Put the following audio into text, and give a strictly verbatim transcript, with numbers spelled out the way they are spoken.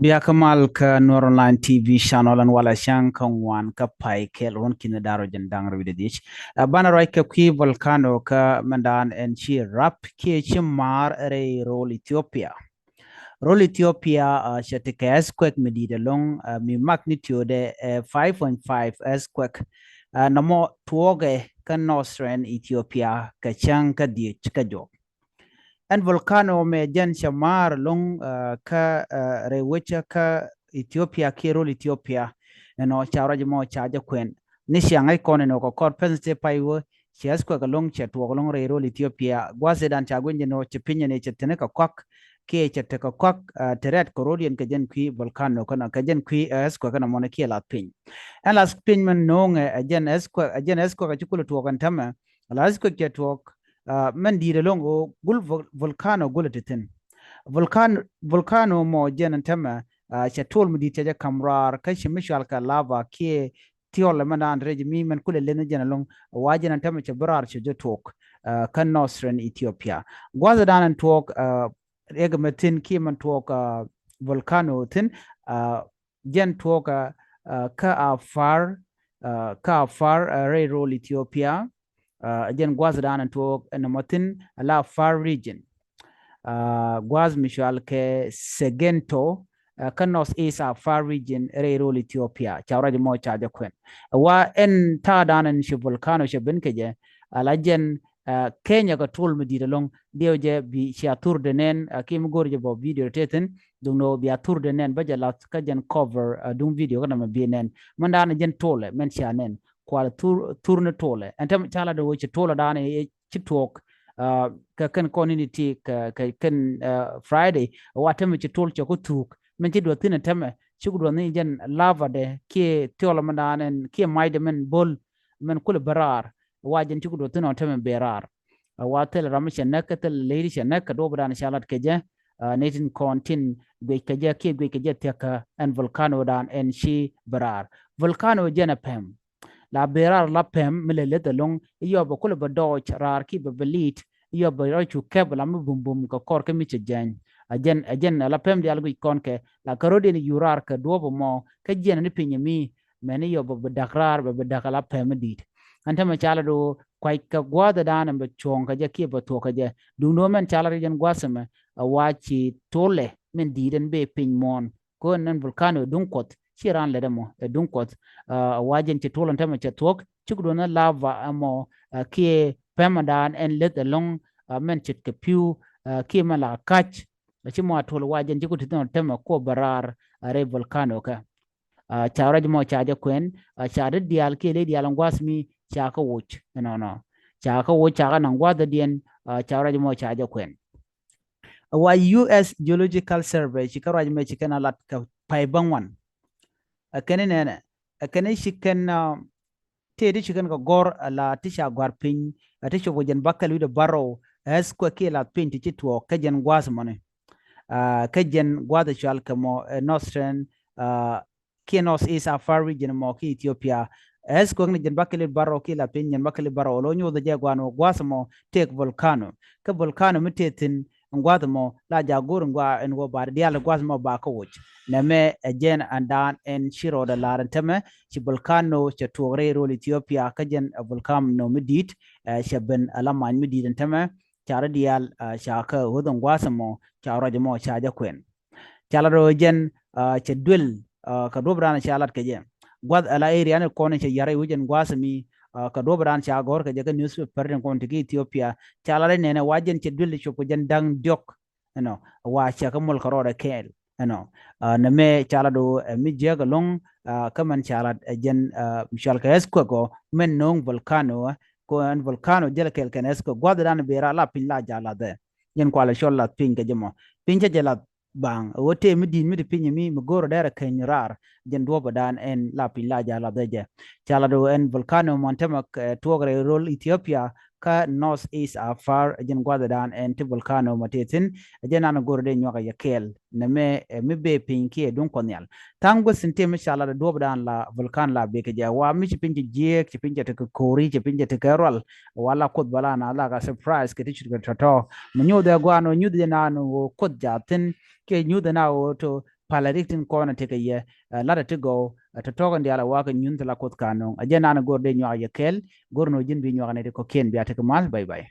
Bia kä mal kä Nuer Online T V channel ɛn walɛ cäŋ kä ŋuan kä pay kɛl ruɔ̱n ki̱n da̱r rɔ jɛn da̱ŋ rɛw wi̱cdɛ dhiec. Ɛ, banɛ ruac kɛ kui̱ volcano kä mɛn da̱a̱n ɛn ci rap kiɛ ci maar rɛy ro̱l Ethiopia. Ro̱l Ethiopia, ɛ, cɛ ti kɛ earthquake mi di̱i̱t ɛlɔ̱ŋ, ɛ, mi magnitude ɛ five point five earthquake. Ɛ, nɔmɔ tuɔɔkɛ kä northern Ethiopia kɛ cäŋ kä dhiec kä jɔk. Ɛn volcano mɛ jɛn cɛ maar loŋ, ɛ, kä, ɛ, rɛy wecä kä Ethiopia kiɛ ro̱l Ethiopia. Ɛnɔ ca ruac mɔ ca jɛ kuɛn ni ciaŋ ɛ kɔn ɛnɔ kɛ kɔr pɛn tɛ pay wä cɛ earthquake loŋ cɛ tuɔɔk loŋ rɛy ro̱l Ethiopia. Gua̱th ɛ dan ca gui̱ny jɛ nɔ cɛ piny ɛn cɛ thin kɛ kɔak kiɛ cɛ tekɛ kɔak, ɛ, te rɛt kɛ ro̱diɛn kɛ jɛn kui̱ volcano kɛnɔ kɛ jɛn kui̱, ɛ, earthquake kɛnɔ mɔnɛ kiɛ lath piny. Ɛn lath piny mɛn no̱o̱ŋɛ ɛ jɛn earthquake, ɛ jɛn earthquake ɛ ci kulɛ tuɔɔk ɛn tämɛ. Lath earthquake cɛ tuɔɔk, ɛ, mɛn di̱i̱t ɛlɔ̱ŋ ɣöö gul vo-, volcano gulɛ ti thi̱n. Volcano, volcano mɔ jɛn ɛn tämɛ, ɛ, cɛ tuɔl mi di̱i̱t cɛ jɛ ka̱m raar kä ci mi cual kɛ lava kiɛ thiɔl ɛmɛn daan rɛc mi mɛn kulɛ leth ni jɛn ɛlɔ̱ŋ. Wa jɛn ɛn tämɛ cɛ bi raar cɛ jɛ tuɔɔk, ɛ, kä northern Ethiopia. Gua̱th daan ɛn tuɔɔk, ɛ, riɛk ɛmɛ thi̱n kiɛ mɛn tuɔɔk, ɛ, volcano thi̱n, ɛ, jɛn tuɔɔk, ɛ, kä Afar, ɛ, kä Afar, ɛ, rɛy ro̱l Ethiopia. Ɛ, jɛn gua̱th daan ɛn tuɔɔk ɛn nɔmɔ thi̱n ala Afar region. Ɛ, gua̱th mi cual kɛ Segento, ɛ, kä north east Afar region rɛy ro̱l Ethiopia. Ca ruac mɔ ca jɛ kuɛn. Ɛ, wa ɛn ta̱a̱ daan ɛn ci volcano cɛ ben kɛ jɛ, ala jɛn, ɛ, Kenya kɛ tuɔl mi di̱i̱t ɛlɔ̱ŋ diɛw jɛ bi cia thur de nɛn, ɛ, kiɛ mi go̱r jɛ bɔ video te thi̱n. Duŋ ni ɣöö bia thur de nɛn bä jɛ lath kä jɛn cover, ɛ, duŋ video kä nɔmɔ bi nɛn. Mɛn daan jɛn tuɔlɛ mɛn cia nɛn. Kual thur, thur ni tuɔlɛ. Ɛn tämɛ ca lat ɣöö ci tuɔlɛ daan ɛ ci tuɔɔk, ɛ, kɛ kɛn community kɛ, kɛ kɛn, ɛ, Friday. Wa tämɛ ci tuɔl cɛ ku thuuk. Mɛn ci duɔth thi̱n ɛ tämɛ ci ku duɔth ni jɛn lava dɛ kiɛ thiɔlɛ mɛn daan ɛn kiɛ macdɛ mɛn bo̱l mɛn kulɛ bä raar. Wa jɛn ci ku duɔth thi̱n ɔ tämɛ bɛ raar. Ɛ, wa thil ram cɛ näk kä thil leydi cɛ näk kɛ duɔp dan ca lat kɛ jɛ. Ɛ, ni tin kɔn tin guic kɛ jɛ kiɛ guic kɛ jɛ thiäkä ɛn volcano dan ɛn ci bɛ raar. Volcano jɛn ɛ pɛm. La bɛ raar la pɛm mi lɛ leth ɛlɔ̱ŋ i̱ yɔp bɛ kulɛ bɛ dɔɔc raar kiɛ bɛ bɛ li̱i̱t i̱ yɔp bɛ rɔy cu kɛp la mi bum bum kɛ kɔr kä mi cɛ jɛny. Ɛ jɛn, ɛ jɛn ɛ la pɛm diaal guic kɔn kɛ la kɛ ro̱diɛn i̱ yu raar kɛ duɔp ɛmɔ kä jiɛn ni piny ɛmi. Mɛn i̱ yɔp bɛ bɛ da̱k raar bɛ bɛ da̱k ɛ la pɛm mi di̱i̱t. Ɛn tämɛ ca lat ɣöö kuac kɛ gua̱a̱th ɛ daan ɛn bɛ cuɔ̱ɔ̱ŋ kɛ jɛ kiɛ bɛ thuɔ̱k kɛ jɛ. Duŋ ni ɣöö mɛn ca lat ɛ jɛn gua̱a̱th ɛmɛ ɛ wa ci tuɔlɛ min di̱i̱t ɛn bɛ piny muɔ̱ɔ̱n. Kön ɛn volcano ɛ duŋ kuɔth ci raan lɛt ɛmɔ ɛ duŋ kuɔth. Ɛ wa jɛn ci tuɔl ɛn tämɛ cɛ thuɔ̱k ci ku duɔ̱n ɛ lava ɛmɔ, ɛ kiɛ pɛmɛ daan ɛn leth ɛlɔ̱ŋ, ɛ mɛn ce̱tkɛ pi̱w, ɛ kiɛ mɛn la ka̱c. Ɛ ci mɔ a tuɔl wa jɛn ci ku ti thi̱n ɔ tämɛ kuɔ bɛ raar, ɛ rɛy volcano kɛ. Ɛ ca ruac mɔ ca jɛ kuɛn, ɛ ca ri diaal kiɛ ley diaal ɛn gua̱a̱th mi ca kä woc ɛnɔnɔ. Ca kä woc ca kä naŋ gua̱a̱th ɛ diɛn, ɛ ca ruac mɔ ca jɛ kuɛn. Ɛ wa U S Geological Survey ci kä ruac mɛ ci kɛn a lat kɛ pay bä ŋuan. Ɛ kɛn inɛnɛ ɛ kɛn i̱ ci kɛn, ɛ tëë ti ci kɛn kɛ gɔ̱r ɛ la ti ca gɔ̱a̱r piny ɛ ti cop kɛ jɛn bakɛl wi̱cdɛ bärɔw. Ɛ earthquake kiɛ lath piny ti ci tuɔɔk kä jɛn gua̱a̱th mɔni. Ɛ kä jɛn gua̱a̱th ɛ cual kɛ mɔ ɛ northern, ɛ kiɛ north east Afar region mɔ ki Ethiopia. Ɛ earthquake ni jɛn bakɛl wi̱cdɛ bärɔw kiɛ lath piny jɛn bakɛl wi̱cdɛ bärɔw lo nyoth jɛ gua̱a̱n mɔ gua̱a̱th mɔ tëëk volcano. Kä volcano mi tëë thi̱n ɛn gua̱a̱th mɔ la jaak go̱o̱r ɛn gua̱a̱ ɛn wä baar diaal ɛn gua̱a̱th mɔ ba kä woc. Nɛmɛ ɛ jɛn ɛn daan ɛn ci rɔɔdɛ la̱r ɛn tämɛ ci volcano cɛ tuɔɔk rɛy ro̱l Ethiopia kä jɛn ɛ volcano mi di̱i̱t, ɛ cɛ ben ɛ la many mi di̱i̱t ɛn tämɛ. Ca rɔ diaal, ɛ ca kä ɣöth ɛn gua̱a̱th mɔ ca ruac mɔ ca jɛ kuɛn. Ca la rɔ jɛn, ɛ cɛ duel, ɛ kɛ duɔ̱p raan ca lat kɛ jɛ. Gua̱th ɛ la area ni kɔn cɛ yar i̱ wec ɛn gua̱a̱th mi, ɛ kɛ duɔ̱p raan ca gɔ̱r kɛ jɛ kä newspaper tin kɔn ti ki Ethiopia. Ca la rɔ nɛnɛ wa jɛn cɛ duel cop kɛ jɛn da̱ŋ diɔ̱k. Ɛnɔ wa cɛ kä mol kɛ rɔɔdɛ kɛɛl. Ɛnɔ, ɛ nɛmɛ ca la do ɛ mi jiäk ɛlɔ̱ŋ, ɛ kä mɛn ca la ɛ jɛn, ɛ mi cual kɛ earthquake ɔ mɛn no̱o̱ŋ volcano, ɛ ko ɛn volcano jɛl kɛɛl kɛn earthquake gua̱th dan bera la piny la jaak lath ɛ. Jɛn kualɛ cɔl lath piny kɛ jɛ mɔ piny cɛ jɛ lath baŋ ɛ wä tëë mi di̱i̱t mi ti piny mi mi go̱o̱rä dɛrɛ keny raar. Jɛn duɔ̱pä dan ɛn la piny la jaak lath ɛ jɛ. Ca la do ɛn volcano mɔn tämɛ, ɛ tuɔɔk rɛy ro̱l Ethiopia kä north east Afar. Jɛn gua̱th dan ɛn ti volcano mɔ tëë thi̱n. Ɛ jɛn nan go̱o̱rä dee nyuak ɛ yɛ kɛɛl nɛmɛ, ɛ mi bee piny kiɛ duŋ kuɔth nhial. Tha̱a̱ŋ guäth thi̱n tëë mi ca la do duɔ̱pä dan la volcano la bee kɛ jɛ wa mi ci piny ci jiɛɛk ci piny cɛ tekɛ ko̱ri ci piny cɛ tekɛ rual. Wa la kuoth bä la na la ka surprise kɛ ti cut kɛ tɔ̱tɔ̱. Mi nyuuth ɛ gua̱a̱n ɣöö nyuuth jɛ naan ɣöö kuoth jaathin kiɛ nyuuth ɛ na ɣöö to palä rik tin kɔn a tekɛ yɛ. Latdä ti gɔw tɔ̱tɔ̱k in diaal a wakä nyunh thilɛ Kuoth ka nöŋ. A jɛ nan go̱r dee nyuak yɛ kɛl, go̱r nɔ ji̱n bi nyuak nɛ ti kɔ̱kiɛn bia tekɛ mal. Bye bye.